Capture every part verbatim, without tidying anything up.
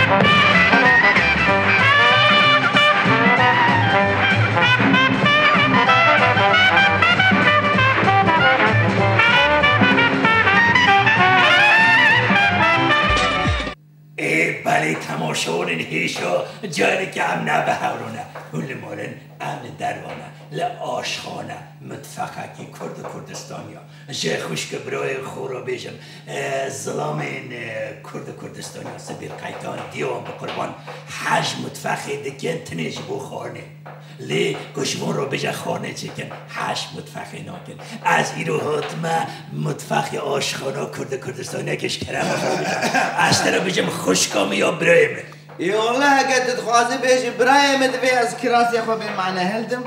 Ê belê temaşevanên hêşa, careke em ne bi hewro ne. Hûn li mal in, em li derve ne. Li aşxane, mitfexekî Kurd û Kurdistaniya. Ji xwişk û birayê xwe re bêjim, e, zilamên, e, Kurd û Kurdistaniya Sibîl Qeytan, diya wan bi qurban, hej mitfexê dikin, tinê ji bo xwarinê. Lê ku ji wan re bêje xwarinê çêkin, hej mitfexê nakin. Ez îro hatime mitfexê aşxana Kurd û Kurdistaniyeke ji kerema xwe bêje. Ez te re bêjim xwişka min ya birayê min. Ê wele heke tu dixwazî bêjî birayê min, divê ez kirasê xwe bê mane hildim.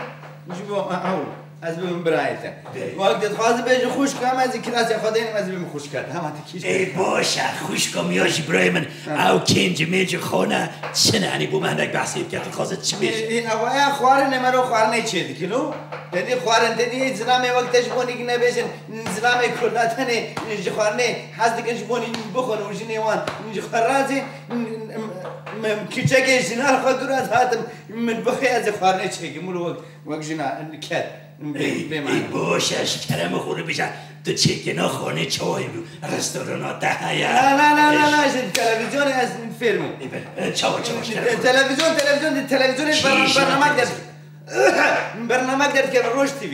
Ji bo ew, ez bibim birayê te. Belê. Wek tu dixwazî bêjî xwişka min, ez ê kirasê xwe deynim, ez bibim xwişka te. Hema tu kî Ê baş e, xwişka min ya jî birayê min. Ha. Ew kêncî mêncî xane çi ne? Enî bo me hinek behsê bike, tu dixwazî çi bêjî? Ê, ê, ew ya xwarinê me ro xwarinê çê dikilo. Te dî xwarin, te dî zilamê wek te ji bo nîk nebêjin, zilamê Kurda tenê ji xwarinê hez dikin ji bo nîk bixwin û jinê wan ji xwe razî. Min, min, min kiçekê jinan xwe dûr ez hatim, min bixê ez ê xwarinê çêkim, min wek, wek jina ket. Ey, bê ey, mane. Baş e, ji kerema xwe re bêje, tu çêkirina xwarinê çawa hebû? Restorana te heye? Na, na, na, na, Ej- na, ji televîzyonê ez fêrm im. Ê, be, e, çawa, çawa, ji kerema xwe re? Televîzyon, televîzyon, televîzyonê Çi berna-, ji bername ne? Bername derdikeve Roj T V.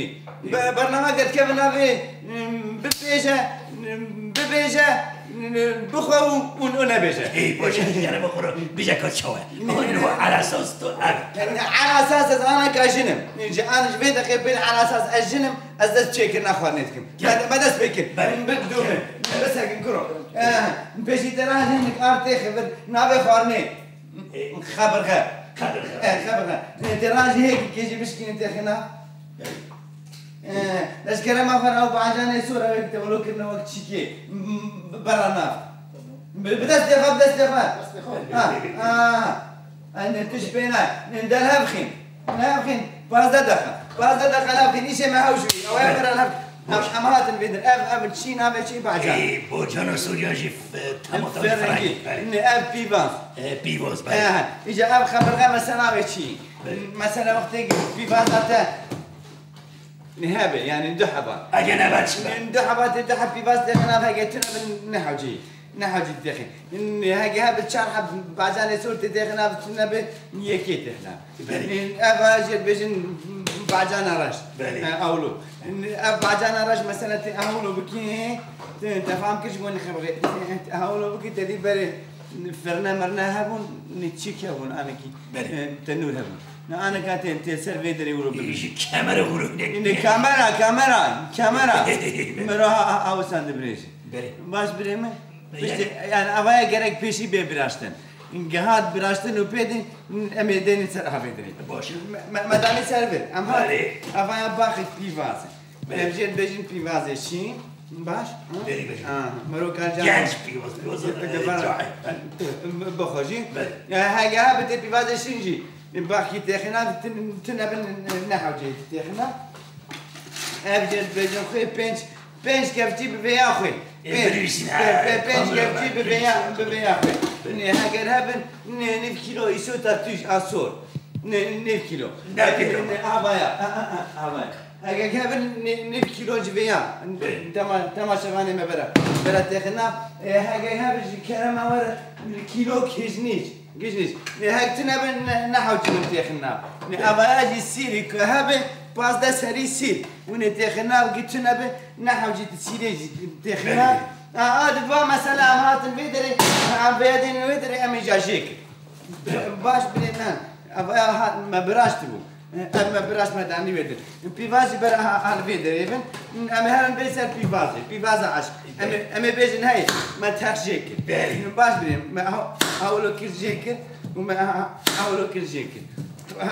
Be-, bername derdikeve navê, mm, bibêje, mm, bibêje, mm, bixwe û, û, û nebêje. Ey, baş e, ji kerema xwe re bêje ka çawa. Min, min, Ala esas tu ev. Ala esas ez aneka jin im. Ji an, ji vê deqê pê ala esas ez jin im, ez dest çêkirina xwarinê dikim. Gel. Me, me dest pê kir. Belê. Bi, bi, bi, bi sekin kuro. Eh, pêşî te re hinek ar têxe vir, navê xwarinê. Ê. Xebirxe. Xebirxe. E, xebirxe. E, tê rajî hêkî kêjî bişkînî têxîna. Belê. E, ez kerema xwe re ew bacanê sor ew ê te wilo kirine wek çîkê. M-, m-, bera nav. Bi, bi destê xwe, bi destê xwe. Destê xwe. Ha, ha. Ene tu ji pê nayê. Ne, derhev xîn. Derhev xîn. Pazdeh deqa. Pazdeh deqa nav xîn. Îşê me hew jûyî. Ew ê bera nav. Em, em hatin vê dir. Ev, ev çî navê çî bacan. Ê, bocana Sûriya jî f-, tema tam Ferengî. Ferengî. Belê. Ne, ev pîvaz. E, pîvaz, belê. E, îca ev xebirxe mesela ve çî. Belê. Mesela wextê pîvaza te ne hebe, yani du heba. Ege nebe çi be? Ne, du heba te du heb pîvaz te ne hebe, hege tune bin ne hewcî. Ne hacî dixin. Hege hebe çar heb bacanê sor te dixin, ev tune bi yekê dixin. Belê. Ev jê dibêjin bacana reş. Belê. E, ewlo. Ev bacana reş mesela te ewlo bikî, te, te fam kir ji bo nixebixê. Ewlo bikî te dî berê firne mirne hebûn, ne çîk hebûn, anekî, Belê. e, tenûr hebûn. Ne aneka te, te ser vê derê ewlo bikî. Ji kamera vurun. Ne kamera, kamera, kamera. Mero ha, ha, ha, wisa dibirêjin. Belê. Baş birê min. Piştî, Yani yani, avaya gerek pêşî bê biraştin. Gihat biraştin û pê de em ê dênin ser avê dirê. Baş. Me, me, me danî ser vê. Em hat Belê. Avaya baxê pîvazê. Belê. Em jê dibêjin pîvazê şîn. Baş? Ha? Belê, belê. Ha, mero kar can. Genç pîvaz, pîvaz, Bi-, e, bi-, cahil. Bixwe jî. Belê. Ya, hege ha bi te pîvazê şîn jî. Baxî têxina, tu, tu nebin ne hewcê têxina. Ev jê dibêjin xwe pênc Pênc kevçî bi vêya xwe. Ê, Pênc, binivîsîne, pê-, pê-, pênc kamera kevçî bi vêya, bi vêya xwe. Nê, heger hebin, nê, nîv kîlo îsota tûj a sor. Nê, nîv kîlo. Nîv kîlo. Nê, avaya, a, a, a, avaya. Heger hebin, nê, nîv kîlo ji vêya. Bê. Tema-, temaşevanê me bera. Bera têxina, e, heger hebin ji kerema were, kîlo kêjnîş. Giş nîş. Nê hek tune be ne, ne hewcî min têxin nav. Nê avaya jî sîrî ku hebe, pazdeh serî sîr. Û nê têxin nav gi tune be, ne hewcî ti sîrê jî têxin nav. A, a, di va mesela em hatin vê derê, em vê dênin wê derê, em ê ca jê kir. Baş bilê me. Avaya hat, me biraşt bû. Ev me biraşt me danî wê dir. Pîvaz jî ber ha-, hal vê derê bin. Em ê herin bê ser pîvazê. Pîvaza eşq. Em ê, em ê bêjin hey, me tex jê kir. Belê. Baş birê, me ha-, hawlo kir jê kir û me ha-, hawlo kir jê kir.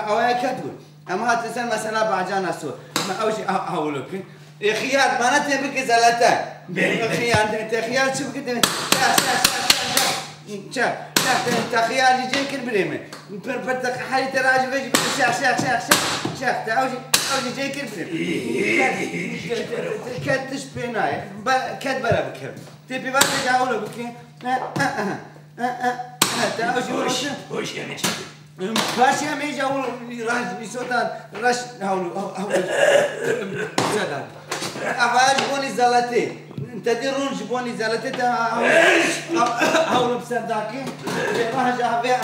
Awaya ket bû. Em hatin ser mesela bacana so. Me ew jî ha-, hawlo kir. Ê xiyar, mana tê bike zelete. Belê, belê. Xiyar, te, te xiyar çi bike te? Şah, şah, şah, şah, şah. Çe, şah, te, te xiyar jî cê kir birê min. Pir, pir, te herî te rajî vejî bike şah, şah, şah, şah. Şah, te ew jî, ew jî cê kir birê min. Ket, ket, ket, ket tiş pê nayê. Ba-, ket bere bike. Tê pîvazê de hawlo bike. Te ew jî Hoş, hoş yani çekil. Paşê em hêja û reş, îsotan reş hewlu, hewlu. Selam. Ava ji bonî zeletê. Te dî rûn ji bonî zeletê te hewlu, hewlu bi ser dakê. Rah ji avê.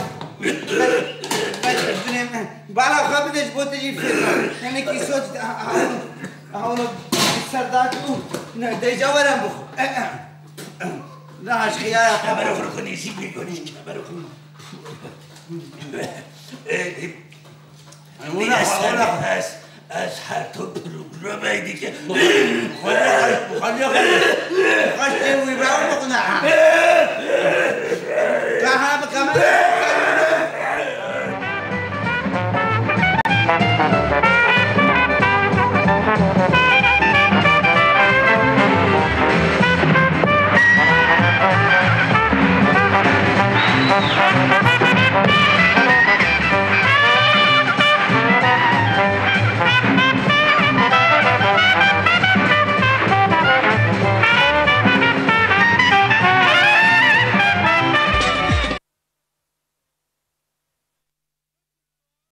Bala xwe bide ji bo te jî fêr. Hinek îsot hewlu, hewlu bi ser dakê û ne, dêja were bixwe. Rah ji xiyaya xwe. Xebera xwe xwe nêzî bê gonî, xebera xwe. Wina, wina. Ez, ez her to programê dike. Xwedê, xwedê, xwedê. Xwedê wî be, wina. Ka ha bikeme.